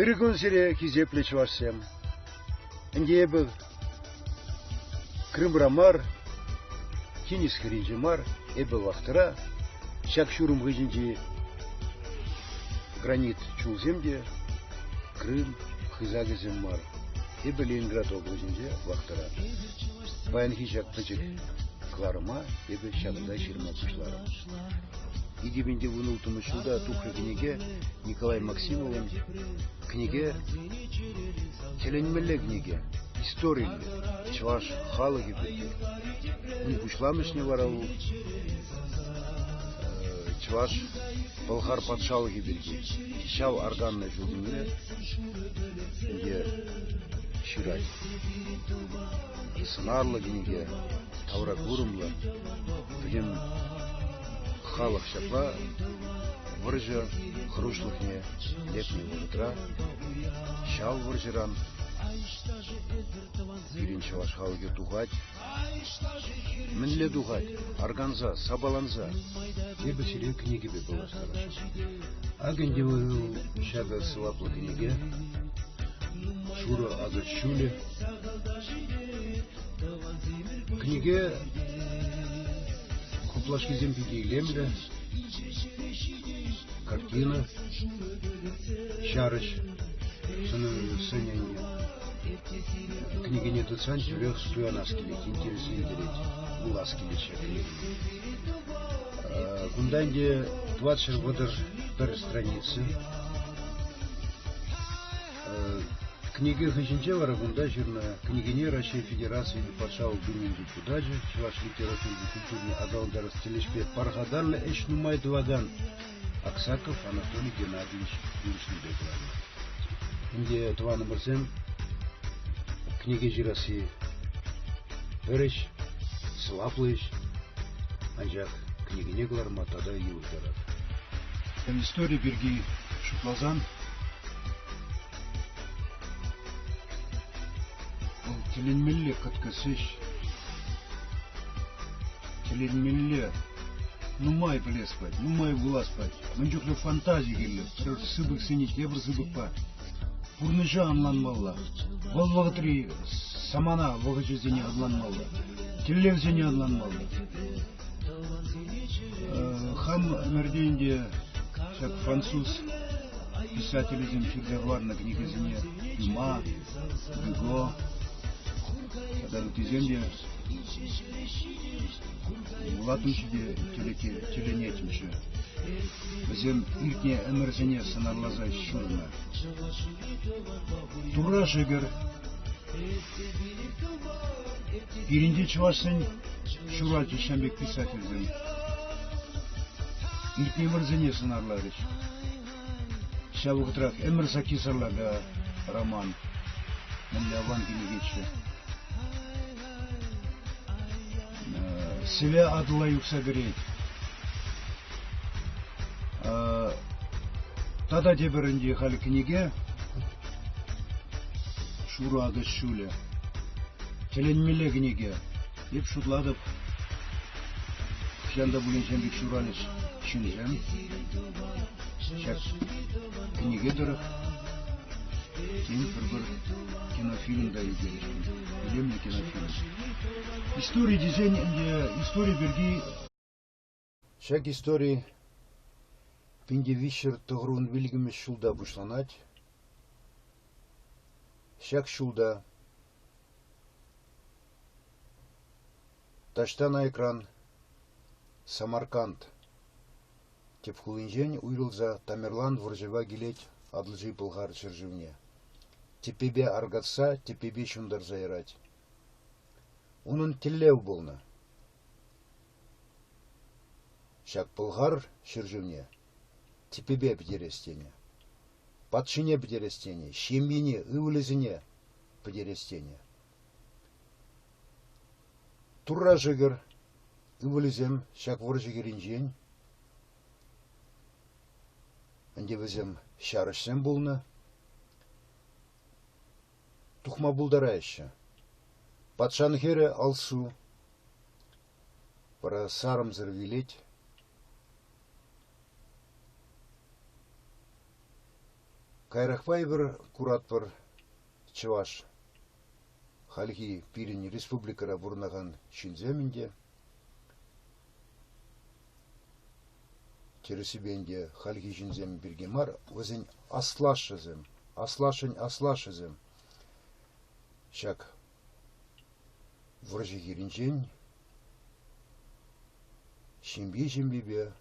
Ырӑ кун сире, хисеплӗ чӑвашсем! Ӗнтӗ эпӗ Крымра мар, тинӗс хӗрринче мар, эпӗ вахтӑра. Ҫак ҫурӑм хыҫӗнчи гранит чулсем те Крым хысакӗсем мар. Эпӗ Ленинград облаҫӗнче вахтӑра. Паянхи ҫак пӗчӗк кӑларӑма эпӗ ҫакӑнта ҫырма пуҫларӑм. 2016 ҫулта тухрӗ кӗнеке Николай Максимовӑн кӗнеке тӗлӗнмелле кӗнеке, историллӗ, чӑваш халӑхӗ пирки. Ун пуҫламӑшне вара вӑл чӑваш Пӑлхар патшалӑхӗ пирки ҫав арканнӑ ҫулсене ӗнтӗ ҫырать. Сӑнарлӑ кӗнеке, тавракурӑмлӑ, пӗтӗм халӑх ҫапла вӑрҫӑ хӑрушлӑхне лекнӗ вӑхӑтра ҫав вӑрҫӑран пирӗн чӑваш халӑхӗ тухать. Мӗнле тухать? Арканса, сапаланса. Эпӗ сире кӗнекепе паллаштарасшӑн. Ак ӗнтӗ вӑл ҫакӑ сӑваплӑ кӗнеке, шурӑ акӑш ҫулӗ. Кӗнеке хуплашкисем питӗ илемлӗ. Картина, ҫарӑҫ сӑнӗ ӗнтӗ. Кӗнекене тытсан тӳрех туянас килет, интереслентерет, вулас килет ҫак кӗнекене. Кунта ӗнтӗ 431 страница. Кӗнеке хыҫӗнче вара кунта ҫырнӑ кӗнекене Раҫҫей Федерацийӗн Патшалӑх Думин депутачӗ, чӑваш литературипе культурине аталантарас тӗлӗшпе пархатарлӑ ӗҫ нумай тӑвакан Аксаков Анатолий Геннадьевич пулӑшнипе кӑларнӑ. Ӗнтӗ тӑванӑмӑрсем кӗнеке ҫырасси пӗр ӗҫ, сӑваплӑ ӗҫ, анчах кӗнекене кӑларма тата йывӑртарах. Истори пирки шутласан вӑл тӗлӗнмелле кӑткӑс ӗҫ. Тӗлӗнмелле нумай пӗлес пулать, нумай вулас пулать. Мӗн чухлӗ фантази кирлӗ, пӗр сыпӑксене тепӗр сыпӑкпа. Пурнӑҫа ӑнланмалла. Вӑл вӑхӑтри самана вӑхӑчӗсене ӑнланмалла, тӗллевсене ӑнланмалла. Хам ӗмӗрте ӗнтӗ ҫак француз писателӗсем ҫырса хӑварнӑ кӗнекесене Дюма, Гюго тата ыттисем те вулаттӑмччӗ те тӗлӗнеттӗмччӗ. Вӗсем иртнӗ ӗмӗрсене сӑнарласа ҫырнӑ. Турра шӗкӗр, пирӗнти чӑвашсен ҫуралчӗҫ ҫавӑн пек писательсем. Иртнӗ ӗмӗрсене сӑнарларӗҫ. Ҫав вӑхӑтрах «Ӗмӗр сакки сарлака» роман мӗнле аван кӗнекеччӗ. Сӗве Атӑла юхса кӗрет. Тата тепӗр ӗнтӗ халь кӗнеке «Шурӑ акӑш ҫулӗ». Тӗлӗнмелле кӗнеке. Эп шутлатӑп, хӑҫан та пулин ҫын пек ҫуралӗҫ ҫынсем. Ҫак кӗнеке тӑрӑх тен пӗр-пӗр кинофильм та ӳкерӗҫ. Илемлӗ кинофильм. Истори тесен ӗнтӗ истори пирки Ҫак истори 1395 ҫулта пуҫланать. Ҫак ҫулта таҫтан аякран Самарканд тӗп хулинчен уйрӑлса Тамерлан вӑрҫӑва килет Атӑлҫи Пӑлхар ҫӗршывне. Тӗппипе аркатса, тӗппипе ҫунтарса ярать. Унӑн тӗллев пулнӑ: Ҫак Пӑлхар ҫӗршывне тӗппипе пӗтерес тенӗ, патшине пӗтерес тенӗ, ҫемйине, ывӑлӗсене пӗтерес тенӗ. Турра шӗкӗр, ывӑлӗсем ҫак вӑрҫӑ хирӗнчен ӗнтӗ вӗсем ҫарӑҫсем пулнӑ, тухма пултараҫҫӗ. Патшан хӗрӗ Алсу вара сарӑмсӑр вилет. Каярахпа эпир куратпӑр чӑваш хальхи пирӗн республикӑра пурӑнакан ҫынсем ӗнтӗ тӗрӗссипе ӗнтӗ хальхи ҫынсем пирки мар, вӗсен аслашшӗсем, аслашшӗн аслашшӗсем ҫак вӑрҫӑ хирӗнчен ҫемйи-ҫемйипе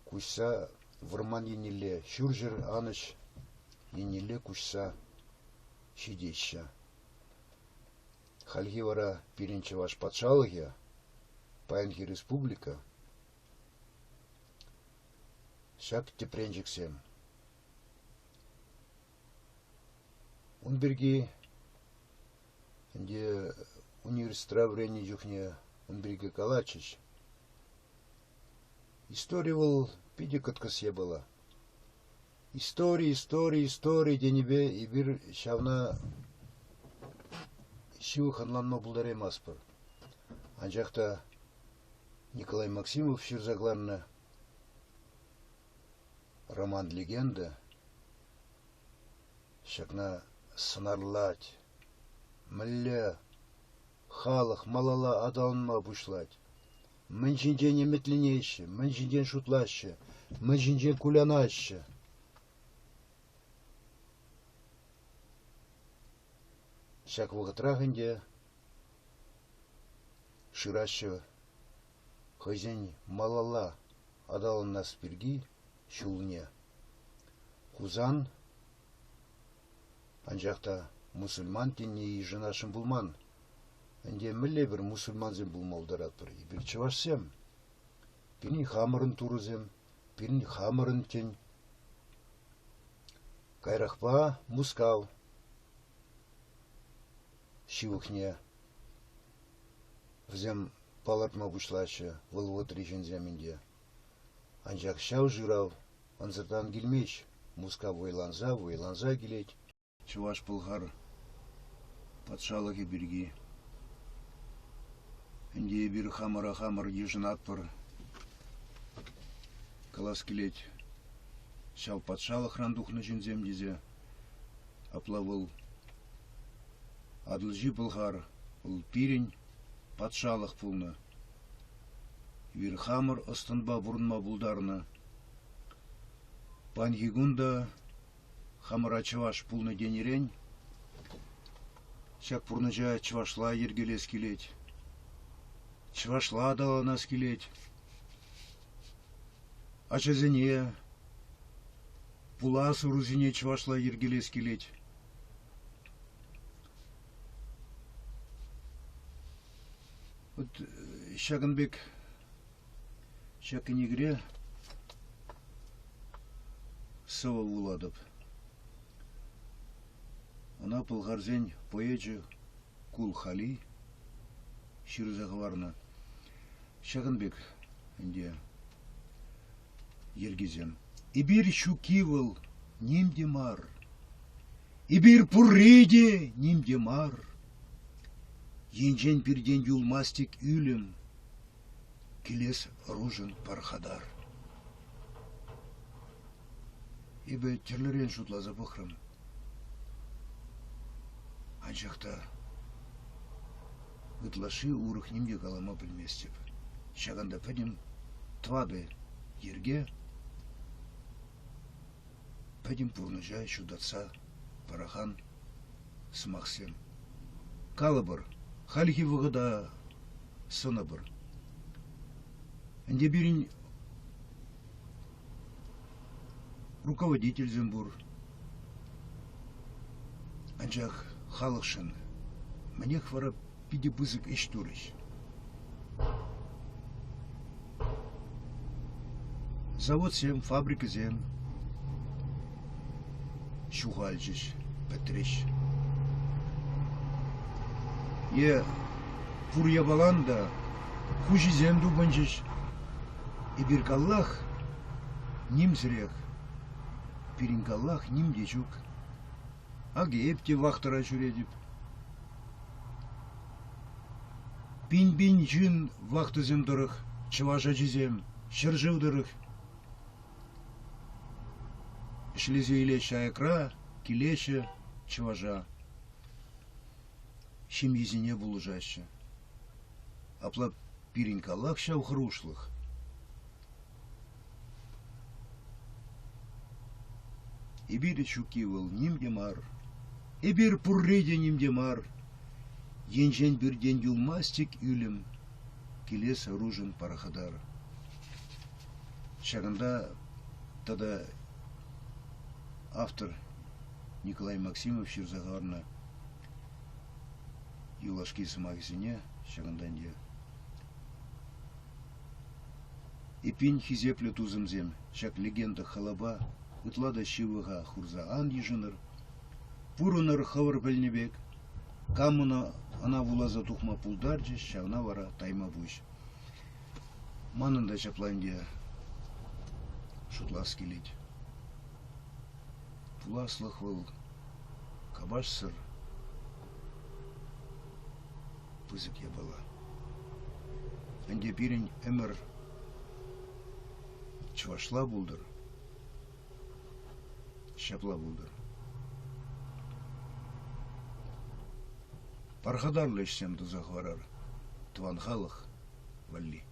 куҫса вӑрман еннелле, ҫурҫӗр анӑҫ еннелле куҫса ҫитеҫҫӗ. Хальхи вара пирӗн Чӑваш патшалӑхӗ, паянхи республика ҫак тӗпренчӗксем. Ун пирки ӗнтӗ университетра вӗреннӗ чухне ун пирки калатчӗҫ. Истори вӑл питӗ кӑткӑс япала. Истори, истори, истори тенипе эпир ҫавна ҫывӑх ӑнланма пултараймастпӑр. Анчах та Николай Максимов ҫырса кӑларнӑ роман-легенда ҫакна сӑнарлать. Мӗнле халӑх малалла аталанма пуҫлать, мӗн ҫинчен ӗмӗтленеҫҫӗ, мӗн ҫинчен шутлаҫҫӗ, мӗн ҫинчен кулянаҫҫӗ. Ҫак вӑхӑтрах ӗнтӗ шыраҫҫӗ хӑйсен малалла аталанас пирки ҫулне. Хусан, анчах та мусульман тӗнне йышӑнасшӑн пулман. Ӗнтӗ мӗнле пӗр мусульмансем пулма пултаратпӑр? Эпир чӑвашсем. Пирӗн хамӑрӑн турӑсем, пирӗн хамӑрӑн тӗн. Каярахпа Мускав ҫывӑхне вӗсем палӑртма пуҫлаҫҫӗ вӑл вӑхӑтри ҫынсем ӗнтӗ. Анчах ҫав шырав ӑнсӑртран килмест. Мускав вӑйланса, вӑйланса килет. Чӑваш-Пӑлхар патшалӑхӗ пирки ӗнтӗ эпир хамӑра хамӑр йышӑнатпӑр. Калас килет, ҫав патшалӑхран тухнӑ ҫынсем тесе. Апла вӑл Атӑлҫи Пӑлхар, вӑл пирӗн патшалӑх пулнӑ. Эпир хамӑр ӑс-тӑнпа пурӑнма пултарнӑ. Паянхи кун та хамӑра чӑваш пулнӑ тенӗрен ҫак пурнӑҫа чӑвашла йӗркелес килет, чӑвашла аталанас килет. Ачасене, пулас ӑрусене чӑвашла йӗркелес килет. Вот ҫакӑн пек ҫак кӗнекере сӑвӑ вулатӑп. Ӑна пӑлхарсен поэчӗ Кул Хали ҫырса хӑварнӑ. Ҫакӑн пек ӗнтӗ йӗркисем. Эпир ҫукки вӑл ним те мар. Эпир пурри те ним те мар. Енчен пиртен юлмасть-тӗк ӳлӗм, килес ӑрушӑн пархатар. Эпӗ тӗрлӗрен шутласа пӑхрӑм. Анчах та ытлашши урӑх ним те калама пӗлместӗп. Ҫакӑнта пӗтӗм тӑватӑ йӗрке пӗтӗм пурнӑҫа ҫутатса паракан сӑмахсем. Калӑпӑр, хальхи вӑхӑта сӑнӑпӑр. Ӗнтӗ пирӗн руководительсем пур. Анчах халӑхшӑн мӗнех вара питӗ пысӑк ӗҫ турӗҫ. Заводсем, фабрикӑсем ҫухалчӗҫ, пӗтрӗҫ. Е пур япалан та хуҫисем тупӑнчӗҫ. Эпир каллах нимсӗрех, пирӗн каллах ним те ҫук. Акӑ эп те вахтӑра ҫӳретӗп. Пин-пин ҫын вахтӑсем тӑрӑх, чӑваш ачисем ҫӗршыв тӑрӑх. Ӗҫлесе илеҫҫӗ аякра, килеҫҫӗ чӑваша. Ҫемйисене пулӑшаҫҫӗ. Апла пирӗн каллах ҫав хӑрушлӑх. Эпир ҫукки вӑл ним те мар. Эпир пурри те ним те мар. Енчен пиртен юлмасть-тӗк ӳлӗм, килес ӑрушӑн пархатар. Ҫакӑнта тата автор Николай Максимов ҫырса хӑварнӑ юлашки сӑмахӗсене ҫакӑнта ӗнтӗ. Эппин, хисеплӗ тусӑмсем, ҫак легенда халапа ытла та ҫывӑха хурса ан йышӑнӑр. Пурӑнӑр хӑвӑр пӗлнӗ пек. Кам ӑна вуласа тухма пултарчӗ, ҫавна вара тайма пуҫ. Манӑн та ҫапла ӗнтӗ шутлас килет. Пуласлӑх вӑл капашсӑр пысӑк япала. Ӗнтӗ пирӗн ӗмӗр чӑвашла пултӑр, ҫапла пултӑр. Пархатарлӑ ӗҫсем туса хӑварар тӑван халӑх валли.